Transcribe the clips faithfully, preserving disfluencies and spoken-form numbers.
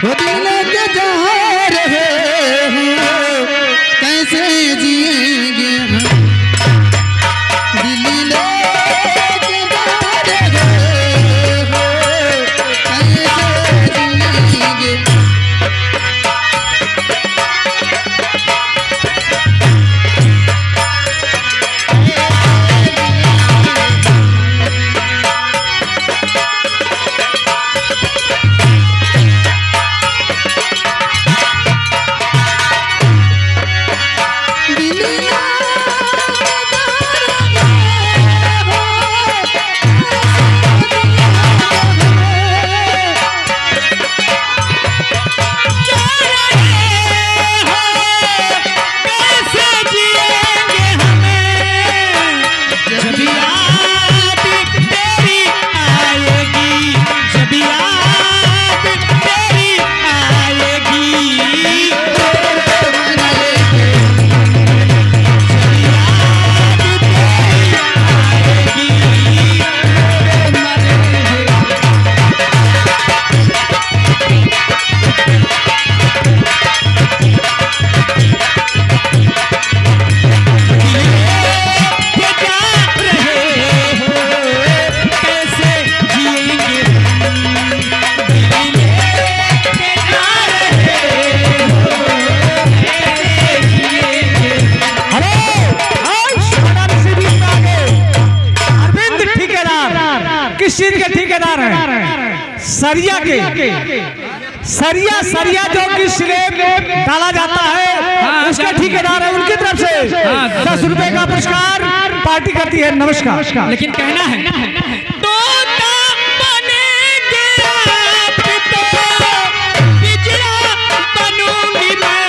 वो दिल लेके जा रहे हो, कैसे जिएंगे हम? दिल लेके जा रहे हो, कैसे जिएंगे? जब याद तेरी आएगी, जब याद तेरी आएगी, जब याद तेरी आएगी। अरे, आज अठारह से बीस में आगे अरविंद ठेकेदार, किस चीज के ठेकेदार हैं? सरिया के। सरिया, सरिया जो कि स्लैब डाला जाता है, हाँ, उसके डाला जाता है। ठेकेदार है, उनकी तरफ से हाँ, दस रुपए का पुरस्कार पार्टी करती है। नमस्कार। लेकिन कहना है, तोता बनेंगे आप तो, पिजड़ा बनूंगी मैं।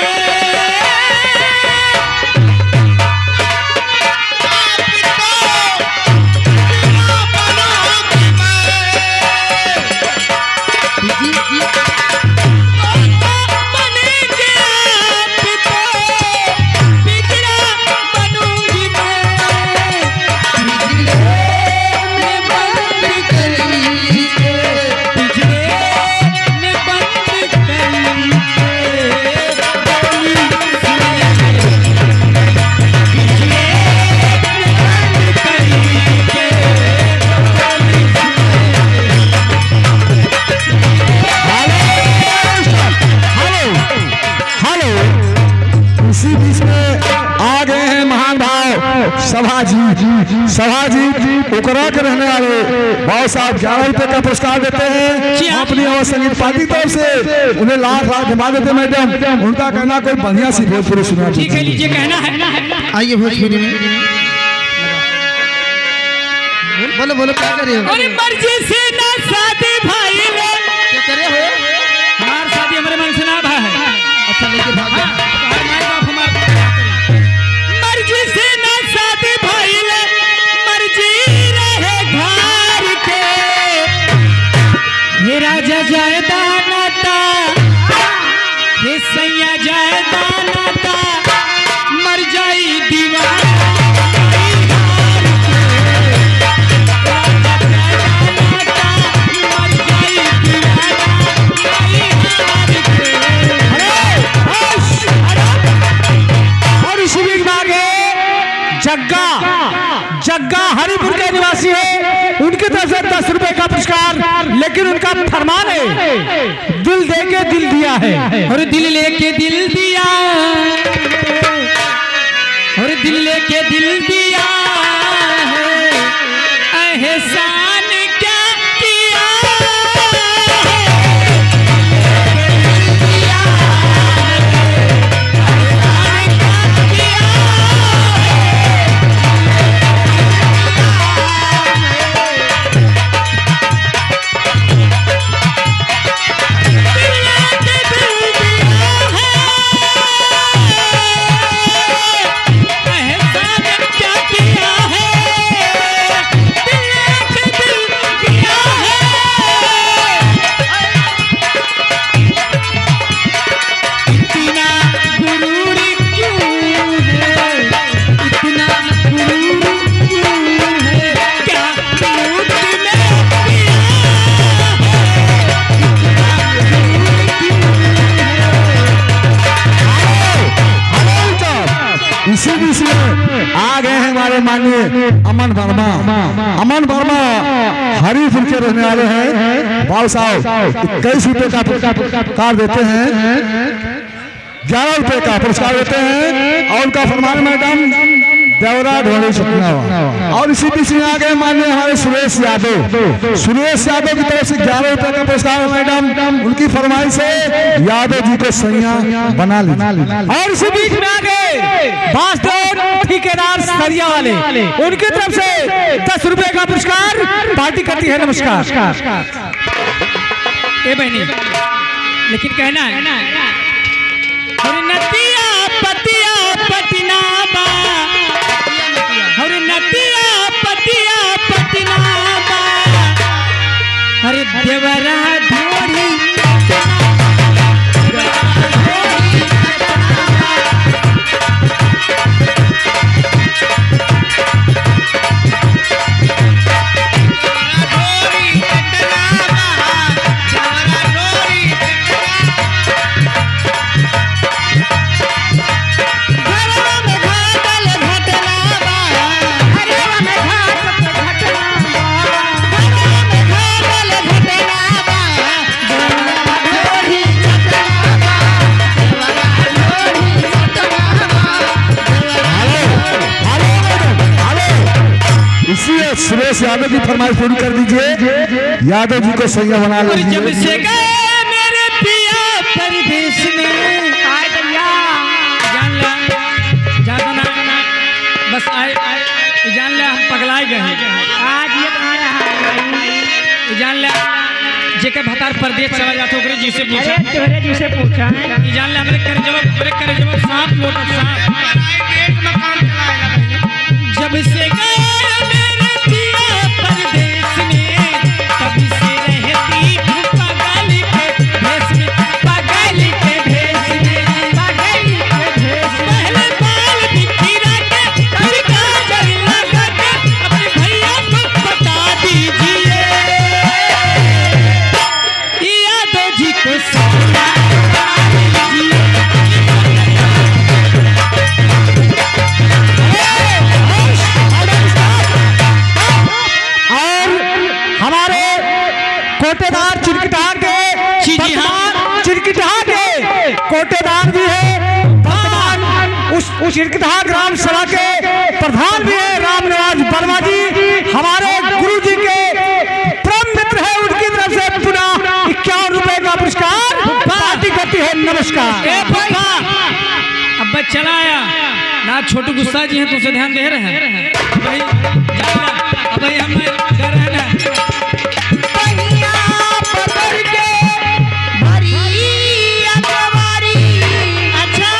हेलो, हेलो, इसी बीच में आ गए हैं महान भाव सभा जी। सभा जी, उकरा के रहने वाले भाव साहब ग्यारह रुपए का पुरस्कार देते हैं जी हाँ। अपनी आवाज संगीत पार्टी की तरफ से उन्हें लाख लाख धन्यवाद देते हैं। मैडम, उनका कहना कोई बढ़िया सी भोजपुरी सुना ठीक है, दीजिए। लीजिए, कहना है। आइए भोजपुरी में। बोलो, बोलो, क्या कर रहे हो? अरे मर्जी से ना शादी भाई रे। क्या कर रहे हो? हमार शादी हमरे मन से ना भा है। अच्छा, लेके भाग गया। हाँ, हमार माई बाप हमार मर्जी से ना शादी भाई रे, मर्जी रहे घर के। हे राजा जायदाना ता, हे सैया जायदाना ता, मर जाई दीवाना। अरे, अरे, और इसी बीच में आगे जग्गा, जग्गा हरिपुर के निवासी है, उनकी तरफ से दस रुपए का पुरस्कार, लेकिन उनका फरमान है, दिल दे के दिल दिया है। और दिल लेके दिल दिया, और दिल लेके दिल दिया है, एहसान क्या किया है? अमन वर्मा, अमन वर्मा हरीपुर के रहने वाले हैं। बाबू साहब इक्कीस रुपए का पुरस्कार देते हैं, ग्यारह रुपए का पुरस्कार देते हैं। और उनका फरमान मैडम देवरा ढोरी छटना हुआ। और इसी बीच में आ गए माननीय हमारे सुरेश यादव। सुरेश यादव की तरफ से ग्यारह रुपए का पुरस्कार है मैडम। उनकी फरमाइश है यादव जी को सैया बना लीजिए। और इसी बीच में आ गए वासुदेव ठेकेदार सरिया वाले, उनकी तरफ से दस रुपए का पुरस्कार। पार्टी करती है नमस्कार। ए बहनी, लेकिन कहना है, और नतिया पतिया पटना बा, और नतिया पतिया पटना बा, अरे देवरा ढोरी इसी सुरेश यादव की फरमाइश पूरी कर दीजिए। यादव जी को सैया बना और लीजिए। जब से गए मेरे पिया परदेश में। आए भैया। जान ले, ज्यादा ना, बस आए, आए, जान ले हम पगलाए गए हैं। आज ये आया है। जान ले, जेके भतार परदेश चला जात ओकरे जी से पूछा। अरे तोहरे जी से पूछा है। ई जान ले हमरे करेजवा, हमरे करेजवा सांप लोटत सांप। जब से गए मेरे पिया परदेश में, तब से रहती हूँ पगल के भेष में, पगल के भेष में, पगल के भेष में। पहले बाल बिखिरा के, फिर काजल लगा के, अपने भैया को बता दीजिए। यादव जी को सपना बता दीजिए। और हमारे कोटेदार चिरकिटहा के, जी, जी, हाँ। वर्तमान चिरकिटहा के कोटेदार भी है, वर्तमान उस, उस चिरकिटहा ग्राम सभा के प्रधान भी है रामनिवास वर्मा जी, हमारे गुरु जी के परम मित्र है, उनकी तरफ से पुनः इक्यावन रुपए का पुरस्कार। पार्टी करती है नमस्कार। ए फूफा, अब चला आया ना, छोटू गुस्सा जी हैं, तुमसे ध्यान दे रहे हैं। भाई, जा, अब भाई हम डर है ना। बहिया पकड़ के भरी अकवारी। अच्छा।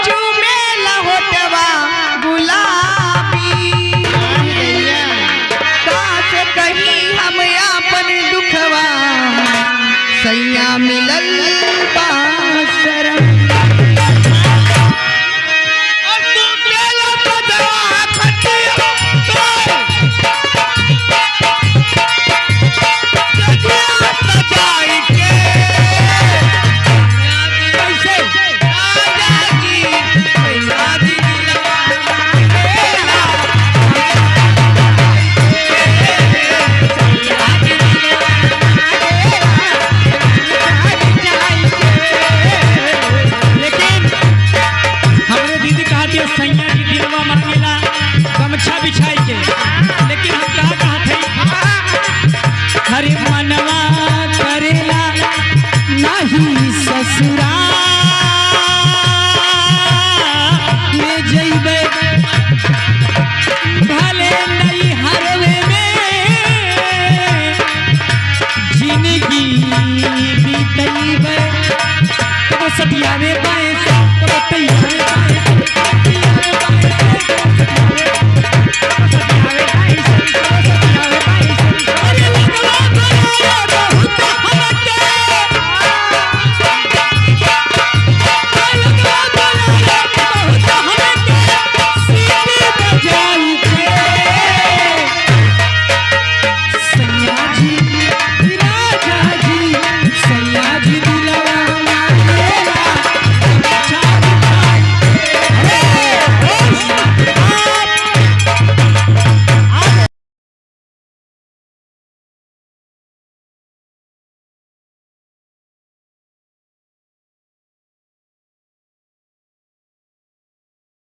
चूमे ला होठवा गुलाबी। कास कहीं हम आपन दुखवा, सैया मिलल बा सरम। और तू बेला बजवा खटिया पे। लेकिन हमरे दीदी कहा कि सैया जी दिलवा मांगेला गमछा बिछाई के, लेकिन हम का कहत हई, हरे मनवा करेला नाही ससुरा में जइबे, भले नैहरवे में जिंदगी बितइबे। कबो सटियावे बाएं से, कबो तैयार